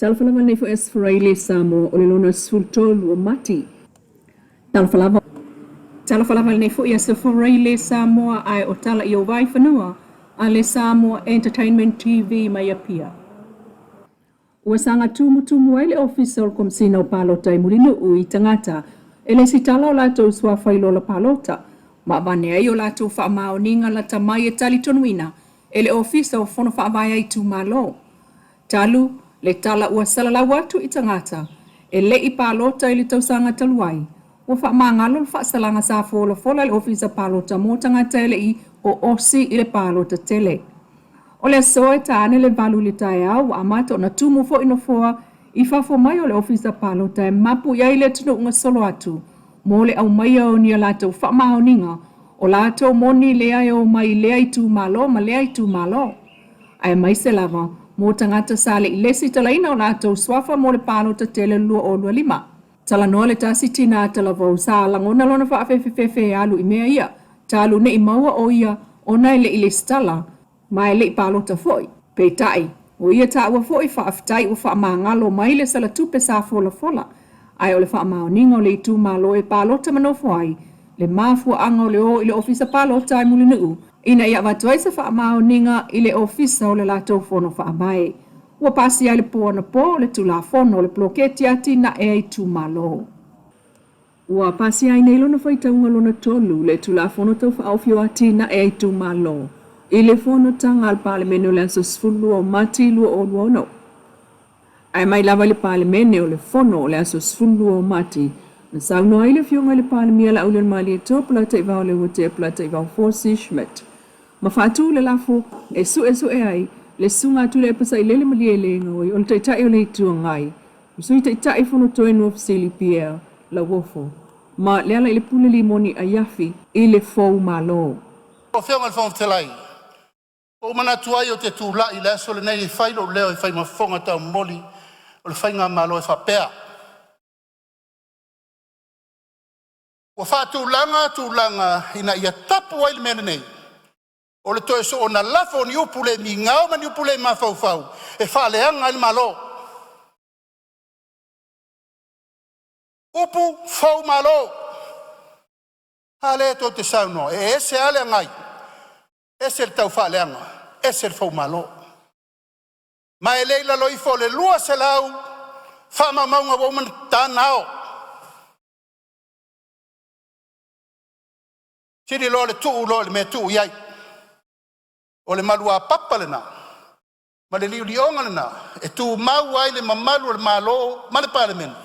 Talofa lava i lenei foi Aso Faraile Samoa o le lona 13 o Mati. Talofa lava. Talofa lava i lenei foi Aso Faraile Samoa ae o tala i ou vaifanua a le Samoa Entertainment TV mai Apia. Ua saga tumutumu ai le Ofisa o le Komesina o Palota i Mulinuu i tagata e lesitala o latou suafa i lola palota ma avane ai o latou faamaoniga lata mai e talitonuina e le Ofisa o Fono Faavae a Itumalo. Talu le tala ua salalau atu i tagata e le i palota i le tausaga talu ai, ua faamagalo le faasalaga sa folafola e le Ofisa Palota mo tagata e le i oosi i le palota tele. O le aso e ta ane le 8 i le taeao ua amata ona tumu foi nofoa i fafo mai o le Ofisa Palota e mapu i ai le atunuu gasolo atu mo le aumaia o ni a latou faamaoniga o latou moni lea e o mai i lea itumalo ma lea itumalo, aemaise lava mo tagata sa le i lesitalaina o latou suafa mo le palota tele 2025. Talanoa le tasi tinā talavou sa lagona lona faafefefefe e alu i mea ia, talu ne i maua o ia ona e le i lesitala ma e le i palota foi. Peitai, o ia taua foi faafetai ua faamagalo mai le salatupe sa folafola, ae o le faamaoniga o le itumalo e palota ma nofo ai, le mafuaaga o le o i le ofisa palota i Mulinuu ina ia avatu ai se faamaoniga i le ofisa o le latou fono faavae. Ua pasia i le po anapo le Tulafono o le Poloketi Atinae a Itumalo. Ua pasia ai nei lona faitauga lona tolu le Tulafono Tau Faaofi o Atinae a Itumalo i le fonotaga a le Palemene o le aso 12 o Mati 2026. Ae mai lava i le Palemene o le Fono o le aso 12 o Mati, na saunoa ai le Afioga i le Palemia Laaulialemalietoa Polataivao Leuatea Polataivao Fosi Schmidt ma faatu le lafo e suesue ai le Susuga a Tuilaepa Sailele Malielegaoi o le Taitai o le Itu Agai, le Sui Taitai Fonotoe Nuafesili Pierre Lauofo ma Lealailepule Limoni Aiafi i le fou Malo. Lau Afioga i le Fofoga Fetalai, ua ou manatu ai ou te tulai i le aso lenei e fai lou leo e fai ma fofoga taumolimoli o le Faigamalo e faapea, Ua faatulaga tulaga ina ia tapu ai le mea lenei o le toe soona lafo o ni upu le migao ma ni upu le mafaufau e faaleaga ai le Malo. Upu fou malo, a lea tou te saunoa e ese lava le agai, ese le taufaaleaga, ese le foumalo. Ma e le i lalo ifo o le 200 faamaumauga ua uma ona tana ao, sili loa le tuu loa i le mea e tuu i ai. O le maluapapa lena ma le liuliuga lena e tumau ai le mamalu o le Malo ma le Palemene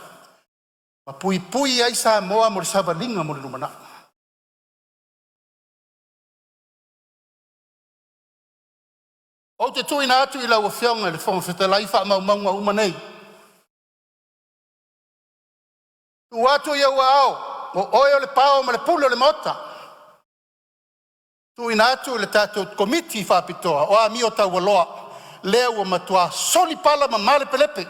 ma puipui ai Samoa mo le savaliga mo le lumanai. Ou te tuuina atu i lau Afioga i le Fofoga Fetalai faamaumauga uma nei, tuu atu i ou aao o oe o le pao ma le pule o le Maota. Tuuina atu i le tatou Komiti Faapitoa o Amio Taualoa lea ua matua soli pala ma malepelepe,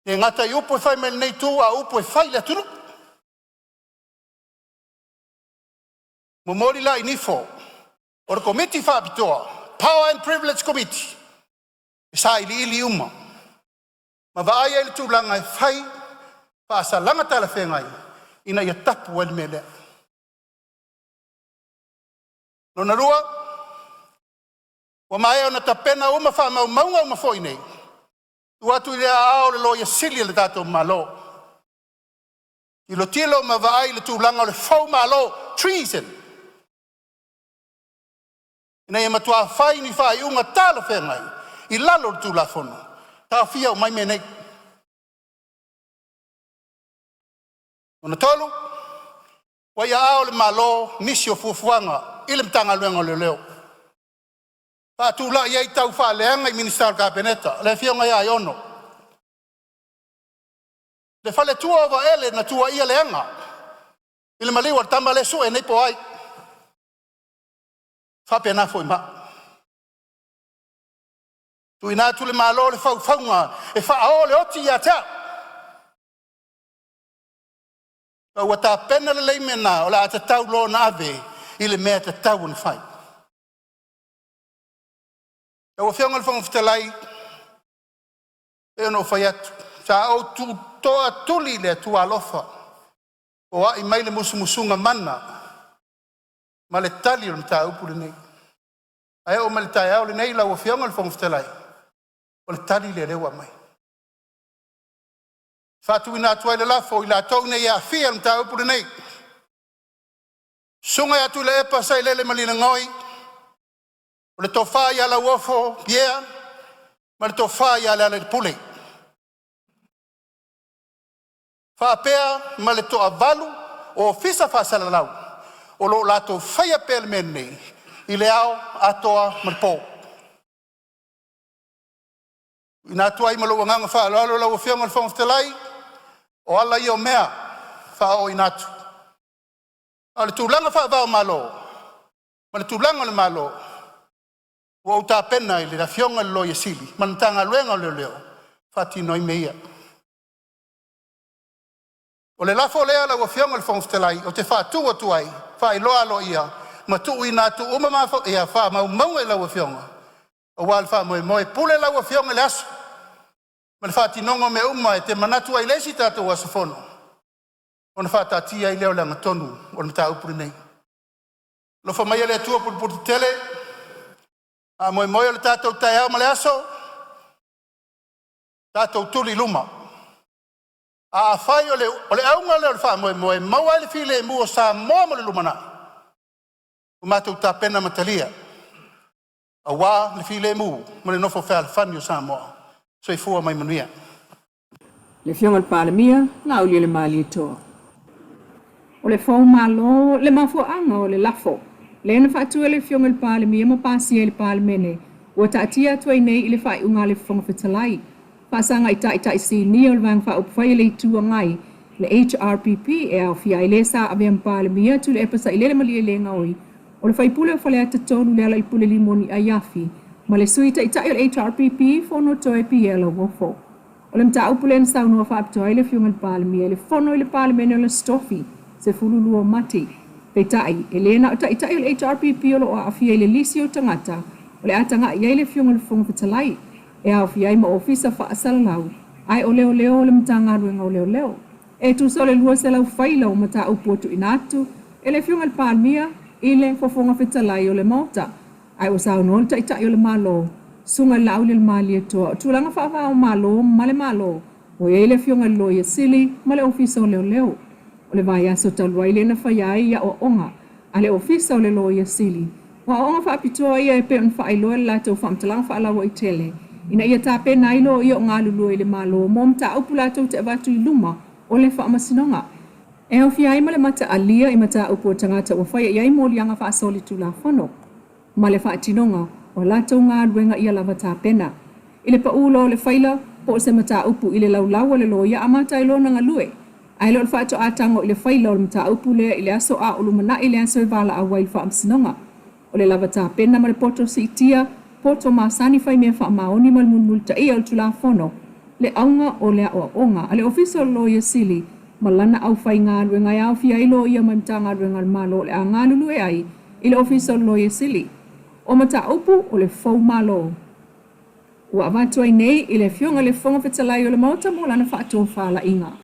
e le gata i upu e fai mai lenei itu a o upu e fai i le atunuu. Momoli la i nifo o le Komiti Faapitoa Power and Privilege Committee e sailiili uma ma vaai ai le tulaga e fai faasalaga talafeagai ina ia tapu ai le mea lea. Lona lua, ua maea ona tapena uma faamaumauga uma foi nei, tuu atu i aao o le Loia Sili a le tatou Malo, tilotilo ma vaai i le tulaga o le foumalo, treason, ina ia matua fai ni faaiuga talafeagai i lalo o le Tulafono e taofia uma ai mea nei. Lona tolu, ua i aao o le Malo nisi o fuafuaga i le Matagaluega o Leoleo, faatulai ai taufaaleaga i Minisita o le Kapeneta, le Afioga ia Aiono, le faletua o Vaele na tuuaia leaga i le maliu a le tama lea e sue nei po o ai. E faapena foi ma au. Tuuina atu i le Malo le faufauga e faaoo le oti ia te au, ma ua tapena lelei mea na o le a tatau loa ona ave i le mea e tatau ona fai. Lau Afioga i le Fofoga Fetalai, E pei ona ou fai atu, sa ou toatuli i le Atua alofa foai mai le musumusuga mana ma le tali o le mataupu lenei. Ae oo mai i le taeao lenei lau Afioga i le Fofoga Fetalai, o le tali lea o lea ua aumai. E faatuina atu ai le lafo, O i latou nei e aafia i le mataupu lenei, Susuga ia Tuilaepa Sailele Malielegaoi, le Tofa Lauofo Pierre ma le Tofa Lealailepule. Faapea ma le toavalu o Ofisa Faasalalau o lo o latou faia pea le mea lenei i le ao atoa ma le po. Tuuina atu ai ma lou agaga faaaloalo lau Afioga i le Fofoga Fetalai, o ala ia o mea e faaooina atu. A o le tulaga faava-o-Malo ma le tulaga o le Malo, ua ou tapena i le Afioga i le Loia Sili ma le Matagaluega o Leoleo e faatino ai mea ia. O le lafo lea lau Afioga i le Fofoga Fetalai, ou te faatu atu ai e faailoa aloaia ma tuuina atu uma faamaumauga i lau Afioga aua le faamoemoe. E pule lau Afioga i le aso ma le faatinoga o mea uma e te manatu ai i le isi tatou aso fono ona faataatia ai lea o le agatonu o le mataupu lenei. Alofa maia le Atua pulepuletetele, faamoemoe o le tatou taeao ma le aso, tatou tuli i luma. Afai o le auga lea o le faamoemoe e maua ai le filemu o Samoa mo le lumanai, ua matou tapena ma talia aua le filemu ma le nofo fealofani o Samoa. Soifua ma ia manuia. Le Afioga i le Palemia, Laaulialemalietoa. O le foumalo le mafuaaga o le lafo lea na faatu e le Afioga i le Palemia ma pasia e le Palemene ua taatia atu ai nei i le faaiuga a le Fofoga Fetalai, faasaga i Taitai Sinia o le Vaega Faaupufai a le Itu Agai, le HRPP, e aofia ai le sa avea ma Palemia Tuilaepa Sailele Malielegaoi, o le faipule o Faleata 3 Lealailepule Rimoni Aiafi, ma le Sui Taitai o le HRPP Fonotoe Pierre Lauofo. O le mataupu lea na saunoa faapitoa ai le Afioga i le Palemia i le fono i le Palemene o le Aso Tofi, 12 o Mati. Peitai, e le na o Taitai o le HRPP o lo o aafia i le lisi o tagata o le a tagai i ai le Afioga i le Fofoga Fetalai, e aofia ai ma Ofisa Faasalalau ae o Leoleo o le Matagaluega o Leoleo. E tusa o le 200 faila o mataupu ua tuuina atu e le Afioga i le Palemia i le Fofoga Fetalai o le Maota, ae ua saunoa le Taitai o le Malo, Susuga i le Laaulialemalietoa, o tulaga faava-o-Malo ma le Malo ua i ai le Afioga i le Loia Sili ma le Ofisa o Leoleo. O le vaiaso talu ai lea na faia ai aoaoga a le Ofisa o le Loia Sili. O aoaoga faapitoa ia e pei ona faailoa i le latou faamatalaga faalauaitele ina ia tapena ai loia o galulue i le Malo mo mataupu latou te avatu i luma o le Faamasinoga. E aofia ai ma le mataalia i mataupu o tagata ua faia i ai moliaga faasolitulafono ma le faatinoga o a latou galuega ia lava tapena. I le pau loa o le faila po o se mataupu i le laulau a le loia, amata ai loa ona galue, ae le o le faatoa tago i le faila o le mataupu lea i le aso a o lumanai le aso e valaau ai i le Faamasinoga. O le lava tapena ma le poto siitia, poto masani fai mea faamaoni ma le mulimulitaia o le Tulafono le auga o le aoaoga a le Ofisa o le Loia Sili ma lana aufaigaluega e aofia ai loia mai Matagaluega a le Malo o le a galulue ai i le Ofisa o le Loia Sili. O mataupu o le foumalo ua avatu ai nei i le Afioga i le Fofoga Fetalai o le Maota mo lana faatofalaiga.